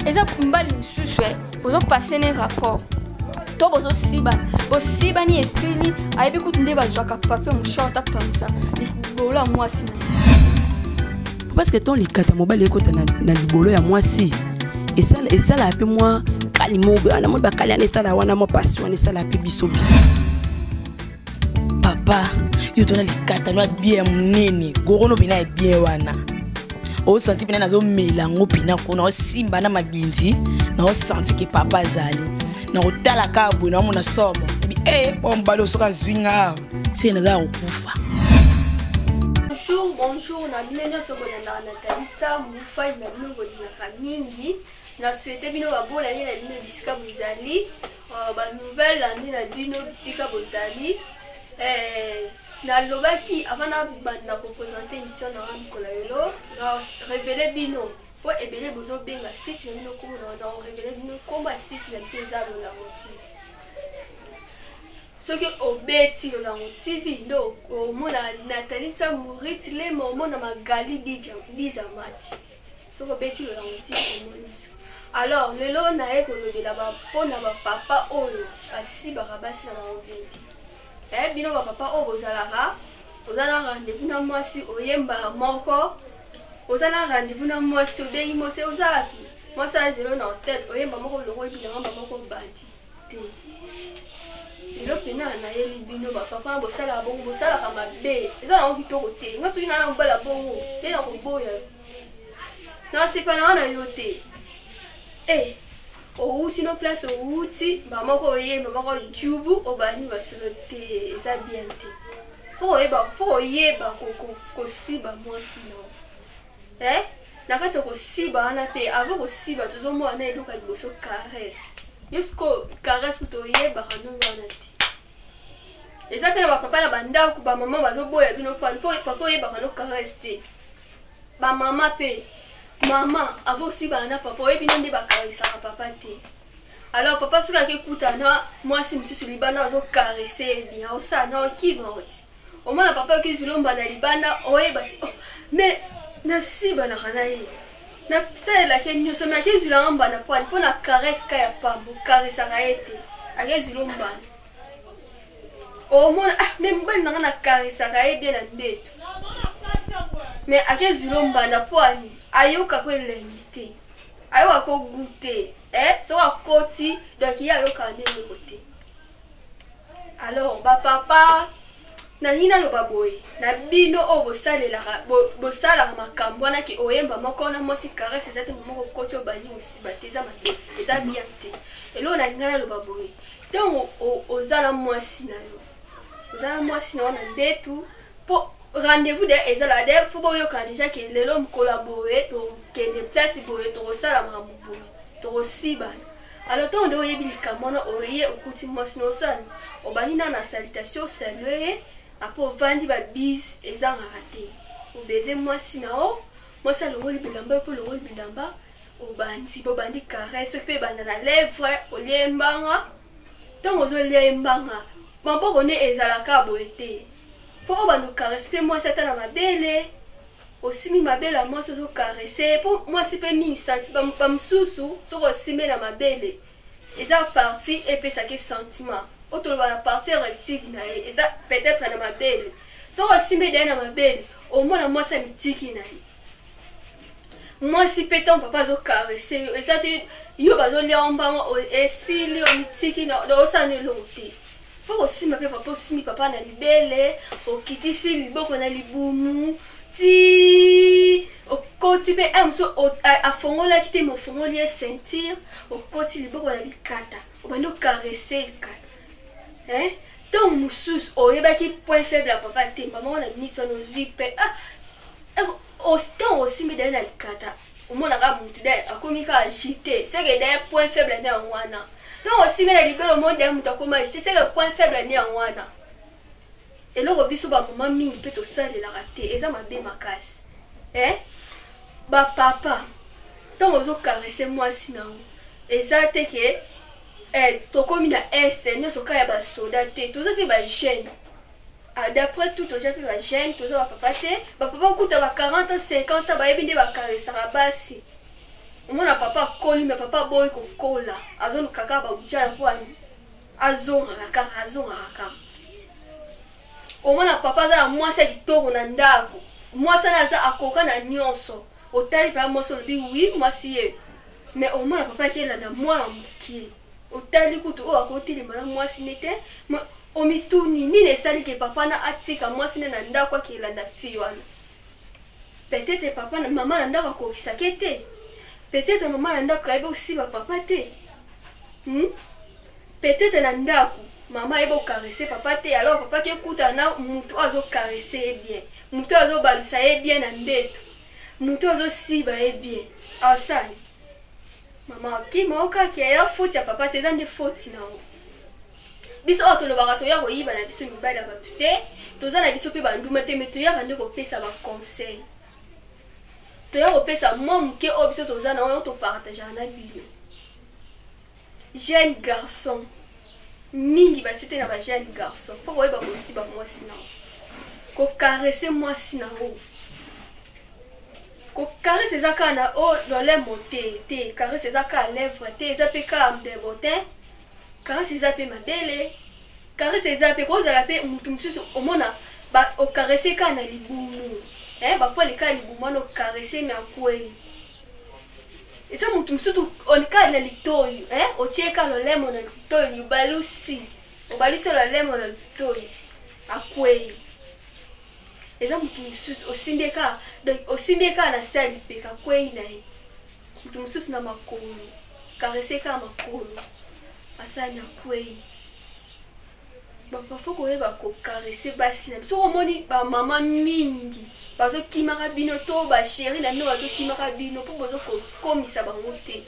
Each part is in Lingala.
Eza mibali misusu eh, bozo passer ne rapport. To bozo sibana. Bosibani esili, ayebi kutu nde bazwaka papier mouchoir ta pangusa libolo ya mwasi na ye. Parce que ton likata mobali ekota na, na libolo ya mwasi esala esala pe mwa kali moko wana moni bakali wana esala wana mwa pasi wana esala pe biso bi papa yo tona likata no ya bien ya monene gorono mpena ya bien wana osanti mpena nazomela yango mpena kuna osimba na mabinzi naosanti ke papa azali nakotala kaka boye naomona somo ebi e eh, po mobali osoki azwi nga awa se naza ya kokufa. Bonjour, bonjour na bino nyonso bolandaka Nathalie Tsambu, fai na bino bolingaka mingi. Na souhaite bino babolani na bino bisika bozali, euh, ba nouvelle année na bino bisika bozali. Eh, nalobaki avant nabanda kopresente émission na nga mokolo ya lelo, na révele bino mpo ebele bozobenga site na bino kombo na na révele bino kombo ya site na biso eza Lolango TV. Soki obeti Lolango TV nde omona Nathalie Tsambu, Ruth Lema, omona Magali Dizamati. Soki obeti Lolango TV omoni biso. Alors lelo naye kolobela ba mpona ba papa oyo basibaka basi na bango bien te. Eh, bino ba papa oyo bozalaka oza na rendez-vous na mwasi oyembaka moko, oza na rendez-vous na mwasi obengi mwasi oza wapi, mwasi azelo na hotel oyemba moko olongoli bilamba moko bandi te. Lelo pena nayeli bino ba papa bosalaka bongo, bosalaka mabe, eza nango kitoko te. Nga soki nga na mobali ya bongo te na koboya, nasepana na yo te. Eh, owuti no place owuti ba moko oyemba moko jubu obandi masolo te, eza bien te. Faut koyeba, faut koyeba kosiba mwasi na yo. Eh, na kati ya kosiba wana pe avant kosiba tozomona na eloko ya liboso caresse. Yo sikoyo caresse kutu oyebaka no wana te. Eza pe na ba papa na ba ndako ba mama bazoboya bino pano po papa oyebaka no caresse te. Ba mama pe, mama avant osibana na papa oyebi no nde bakaresaka papa te. Alors papa soki ake kuta na mwasi mosusu libanda azo caresse ye bien, osala na okima oti. Omona papa oki zulomba na libanda oyeba te. Oh, mais nasibanaka na ye. Nasalelaki ye nyonso mais ake zulanga mbanda pwani mpo na caresse ka ya pambo, karesaka ye te. Ake zulombana. Omona ah, mais mobali na nga na karesaka ye bien na mbeto. Mais ake zulombana pwani ayoka ko elengi te. Ayoka ko goût te. Eh, soki akoti donc ye ayokaka nde eloko te. Alors ba papa nalingi naloba boye na bino oyo bosalelaka bosalaka makambo wana ke oyemba moko na mwasi caresse eza te moko okoti obandi kosiba te, eza mabe, eza bien te. Eloko nalingi naloba boye, ntango oza na mwasi na yo, oza na mwasi na yo na mbetu po rendez-vous de ezala de fo boyoka déjà ke lelo mokolo ya boye tokende place boye tokosala makambo boye tokosibana. Alors ntango nde oyebi likambo wana oye okuti mwasi na osala obandi na na salutation osalue ye apo ovandi ba bise ezangaka te, obeze mwasi na yo, mwasi alongoli bilamba yo mpe olongoli bilamba, obandi bobandi caresse soki mpe ebanda na lèvre olie mbanga. Ntango ozolia ye mbanga maboko nde ezalaka boye te, fo obanda ocaresse mpe mwasi ata na mabele, osimbi mabele ya mwasi ozocaresse ye mpo mwasi mpe mingi santi bamosusu soki osimbi na mabele eza partie epesaki sentiment oyo toloba na partie érectile na ye eza peut-être na mabele. Soki osimbi deya na mabele omona mwasi amitiki na ye. Mwasi mpe ntango papa azocaresse yo eza te yo bazolia yo mbango esili omitiki na osala na eloko te. Fo kosimba mpe papa, osimbi papa na libele, okitisi liboko na libumu ti okoti mpe mosusu afongolaki te, mofongoli ye ceinture, okoti liboko na likata obandi ocaresse likata. Eh, ntango mosusu oyebaki point faible ya papa te, mama wana miso wana ozwi mpe ah, ntango osimbi daye na likata omonaka motu daye akomi kaka agité, seke daye point faible nde yango wana. Ntango osimbi na libele omoni daye moto akoma agité, seke point faible nde yango wana. Eloko biso ba mama mingi mpe tosalelaka te, eza mabe makasi. Eh, ba papa ntango ozokarese mwasi na yo eza te ke eh, tokomi na est nyonso kaka ya basoda te, toza mpe ba jeune. Ah, d'après tout toza mpe ba jeune, toza ba papa te. Ba papa kuta ba 40 ans 50 ans bayebi nde bakaresaka basi. Omona papa akoli me papa aboyi kokola, azoluka kaka baujana mpo azongaka kaka, azongaka kaka. Omona papa aza na mwasi ya kitoko na ndako, mwasi wana aza akoka na nyonso, otali mpenza mwasi olobi wi mwasi ye, me omona papa akelanda mwana moke, otali kutu oyo akotelema na mwasi ne te, omituni nini esali ke papa na atika mwasi ne na ndako akelanda fille wana. Peut-être papa na mama na ndako akokisaka ye te, peut-être mama na ndako ayebi osiba papa te, Peut-être na ndako mama ayebi okaresse papa te, alors papa ke kutana na mutu oyo azokaresse ye bien, mutu oyo azobalusa ye bien na mbeto, mutu oyo azosiba ye bien, asali mama akima okaki ya faute ya papa te, eza nde faute na yo. Biso oyo tolobaka toya koyiba na biso mibali ya bato te, toza na biso mpe banduma te, me toyaka nde kopesa baconseil, toya kopesa mwa moke oyo biso toza na oyo topartageaka na bino. Jeune garçon mingi basite na ba jeune garçon, fo koyeba kosiba mwasi na yo, kokarese mwasi na yo. Kokarese eza kaka na o lolemo te te, karese eza kaka lèvre te, eza mpe kaka mbebo te, karese eza mpe mabele, karese eza mpe kozala mpe mutu mosusu omona ba okarese kaka na libumu, bapwale kaka libumu wana okarese me akwei. Eza mutu mosusu kaka na litoyi, otie kaka lolemo na litoyi, obalusi, obalusi lolemo na litoyi, akwei. Eza mutu mosusu osimbi ye kaka, donc osimbi ye kaka na se ya lipeka, akwei na ye. Mutu mosusu na makolo, karese kaka makolo, asali akwei. Papa, faut koyeba kokarese basi na biso. Soki omoni bamama mingi bazokimaka bino to basheri na bino bazokimaka bino mpo bozokomisa bango te,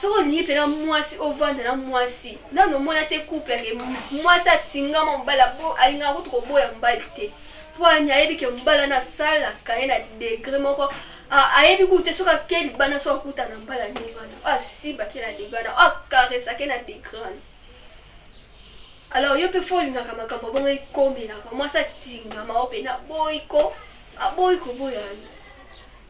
soki olingi mpena mwasi ovanda na mwasi, nano omona te couple ke mwasi atingama mobali, alingaka kutu koboya mobali te, mpo ani ayebi ke mobali wana asalaka ye na degre moko, ayebi kutu te soki ake libanda, soki akuta na mobali ya ndenge wana, oyo asibake na degre wana, oyo akaresake na degre wana. Alors yo mpe fo olingaka makambo bongo ekomelaka mwasi atingama o mpe naboyi ko aboyi koboya yo,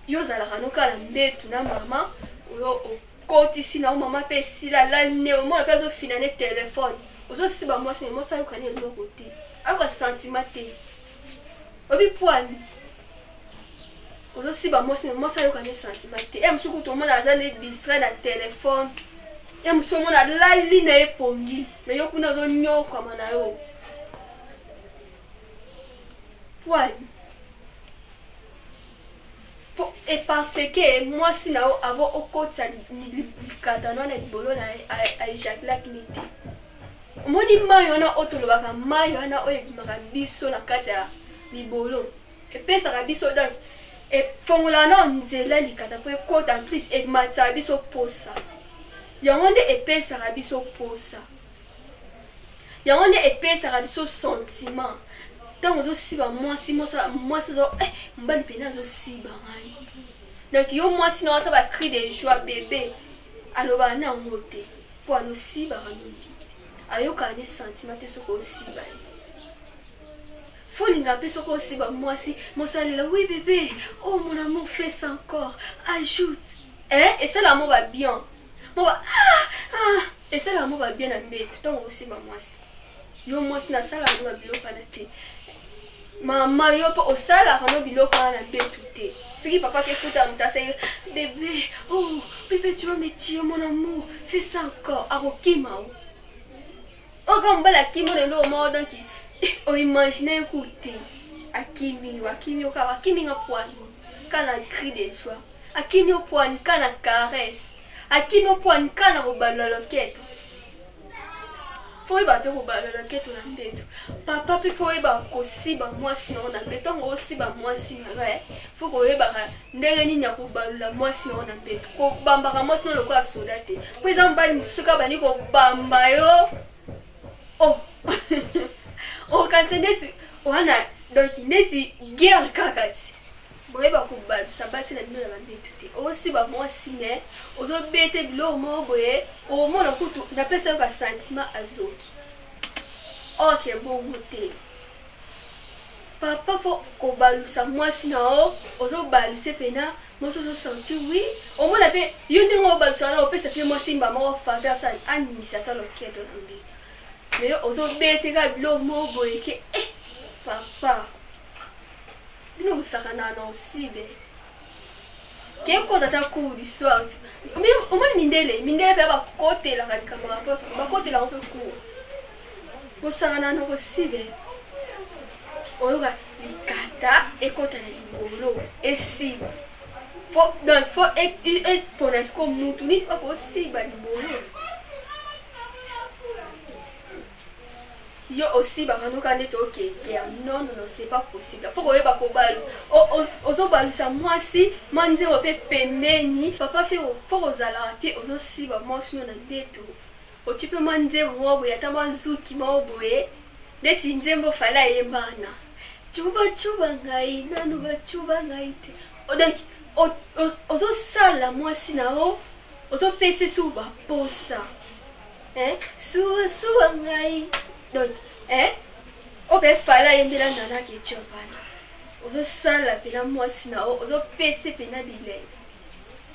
yo ozalaka no kaka na mbetu na mama oyo okotisi na yo mama mpe esila alali ne omona mpe azofina ne telefone, ozosiba mwasi me mwasi ayoka ne eloko te, ayoka sentiment te, obi pwani ozosiba mwasi me mwasi ayoka ne sentiment te. Mosusu kutu omona aza ne distrait na telefone, ye mosusu omona alali na ye pongi, me yo kuna ozonyokwama na yo pwani po e parce que mwasi na yo avant okotisa likata na libolo na ye aejaculaki ni te. Omoni mai wana oyo tolobaka, mai wana oyo ebimaka biso na kati ya libolo epesaka biso, donc efongolaka na nzela likata mpo ekota, en plus ematisaka biso posa, yango nde epesaka biso posa, yango nde epesaka biso sentiment. Ntango ozosiba mwasi, mwasi azo mobali pene azosiba ngai, donc yo mwasi na ata ba cri de joie bébé alobaka na yango te, mpo anosibaka mingi, ayokaka ne sentiment te soki osiba ye. Folinga mpe soki osiba mwasi, mwasi alela oui bébé, oh mon amour fais ça encore, ajoute, esalaka mo ba bien, mo ba esalaka mo ba bien na mbeto ntango osiba mwasi. Yo mwasi nasalaka no biloko wana te, mama yo mpo osalaka no biloko wana na mbeto te. Soki papa kekuta moto asali bébé, oh bébé tu vas me tuer mon amour, fais ça encore, akokima o oyo mobali akimi oyo eloko moko, donc oimagine ku te akimi yo, akimi yo kaka, akimi nga pwani kaka na cri de joie, akimi yo pwani kaka na caresse, akimi yo pwani kaka na kobalola loketo. Fo oyeba mpe kobalola loketo na mbeto. Papa mpe fo oyeba kosiba mwasi na yo na mbeto. Ntango osiba mwasi na yo, fo koyebaka ndenge nini ya kobalola mwasi na yo na mbeto, kobambaka mwasi na yo lokola soda te, mpo eza mobali mosusu kaka bandi kobamba yo, oh okanisa neti wana, donc neti guerre kaka ti. Boyeba kobalusa basi na bino na bambeto te. Osiba mwasi me ozobete biloko moko boye, omona kutu napesa yo basentiment azoki oke bongo te. Papa fo kobalusa mwasi na yo, ozobaluse pena mwasi ozosentir oui. Omona pe yo ndenge obalusa wana opesa pe mwasi mba moko faveur asala aningisa ata loketo na mbeto. Mais yo ozobete kaka biloko moko boye ke eh papa. Bino bosakana na osibe. Ke kota ata cours du soir. Omoni mindele, mindele pe bakotelaka likambo ya poso, bakotelaka mpe cours. Bosakana na kosibe. Oyoka likata ekota na libolo esiba. Fo donc fo epona siko mutu nini akosiba libolo. Yo osibaka noka ndeti okeke non non non c'est pas possible. Faut koyeba kobalu. Ozobalusa mwasi mwa nzembo mpe pembeni. Papa fe faut kozalaka te ozosiba mwasi no na mbeto. Otie mpe mwa nzembo moko boye ata mwa zuki moko boye neti nzembo fala ayembana. Cuba cuba ngai nanu bacuba ngai te. Donc ozosala mwasi na yo ozopesa su baposa. Eh, suwa suwa ngai. Donc, eh, obe fala ayembela nana ketchup wana. Ozosala pena mwasi na yo, ozopesa pena bilenge.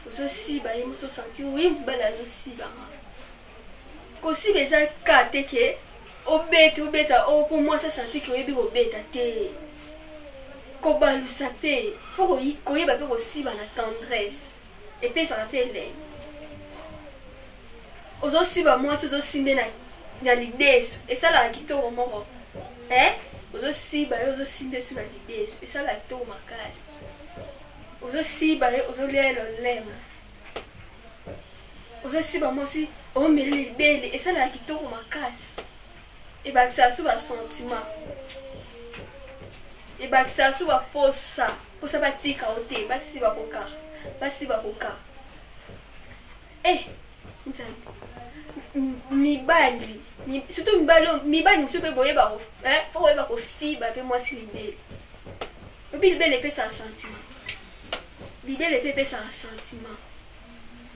Ozosiba ye moso sentir oui mobali azosiba nga. Kosiba eza ka te ke obeta obeta o po mwasi asentir ke oyebi kobeta te. Kobalusa pe po koyeba pe kosiba na tendresse epesaka pe elengi. Ozosiba mwasi ozosimbe na na lidesu esalaka kitoko moko eh ozosiba ye ozosimbe su na lidesu esalaka kitoko makasi. Ozosiba ye ozolia ye lolemo. Ozosiba mwasi omeli libele esalaka kitoko makasi. Ebakisaka su ba sentiment. Ebakisaka su ba posa, posa batika yo te, basiba koka, basiba koka. Eh Nzambe. Mibali, surtout mibali, mibali mosusu mpe boyeba ko, eh, faut koyeba kofiba mpe mwasi libele. Obi libele epesaka sentiment. Libele mpe epesaka sentiment.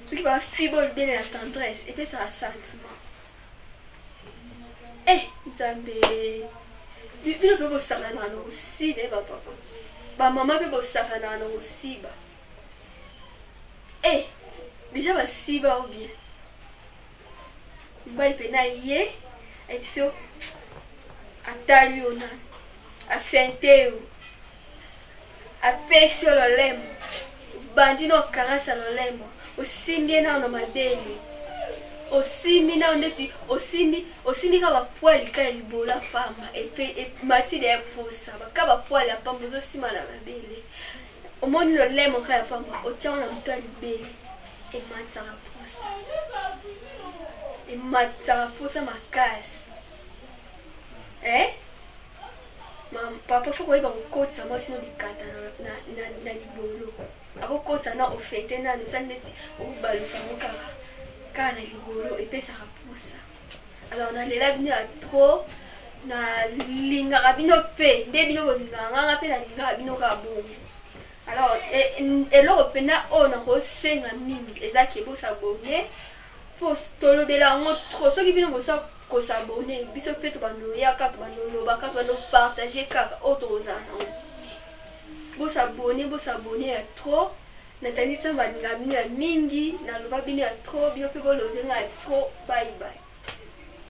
Soki bafiba oyo libele na tendresse epesaka sentiment. Eh Nzambe. Bino mpe bosakanaka na kosiba eh, bapapa. Bamama mpe bosakanaka na kosiba. Eh, déjà basiba ou bien. Mobali mpe na ye ayebisi yo atali yo nani afente yo apesi yo lolemo obandi na okarasa lolemo osimbi ye nao na mabele osimbi nao ndeti osimbi osimbi kaka bapoili ka ya libola pamba epe matide ya posa ka bapoili ya pamba ozosimba na mabele omoni lolemo kaka ya pamba otyango na moto ya libele ematisaka posa ematisaka posa makasi eh? Ma, papa fo koyeba kokotisa mwasi no likata na, na, na, na libolo akokotisa na ofete nano osali neti okobalusa yango kaka kaka na libolo epesaka posa. Alors nalela bino ya trop, nalingaka bino mpe nde bino bolingaka nga, nga mpe nalingaka bino kaka bongo. Alors eloko mpena oyo nakosenga mingi eza ke bosabone mpo tolobela yango trop. Soki bino bosa kosabone, biso mpe tobanda oyaka, tobanda olobaka, tobanda opartage kaka oyo tokozala nango. Bosabone, bosabone ya trop. Natandi nzambe alinga bino ya mingi, naloba bino ya trop, bino mpe bolobi nga ya trop. Bye bye.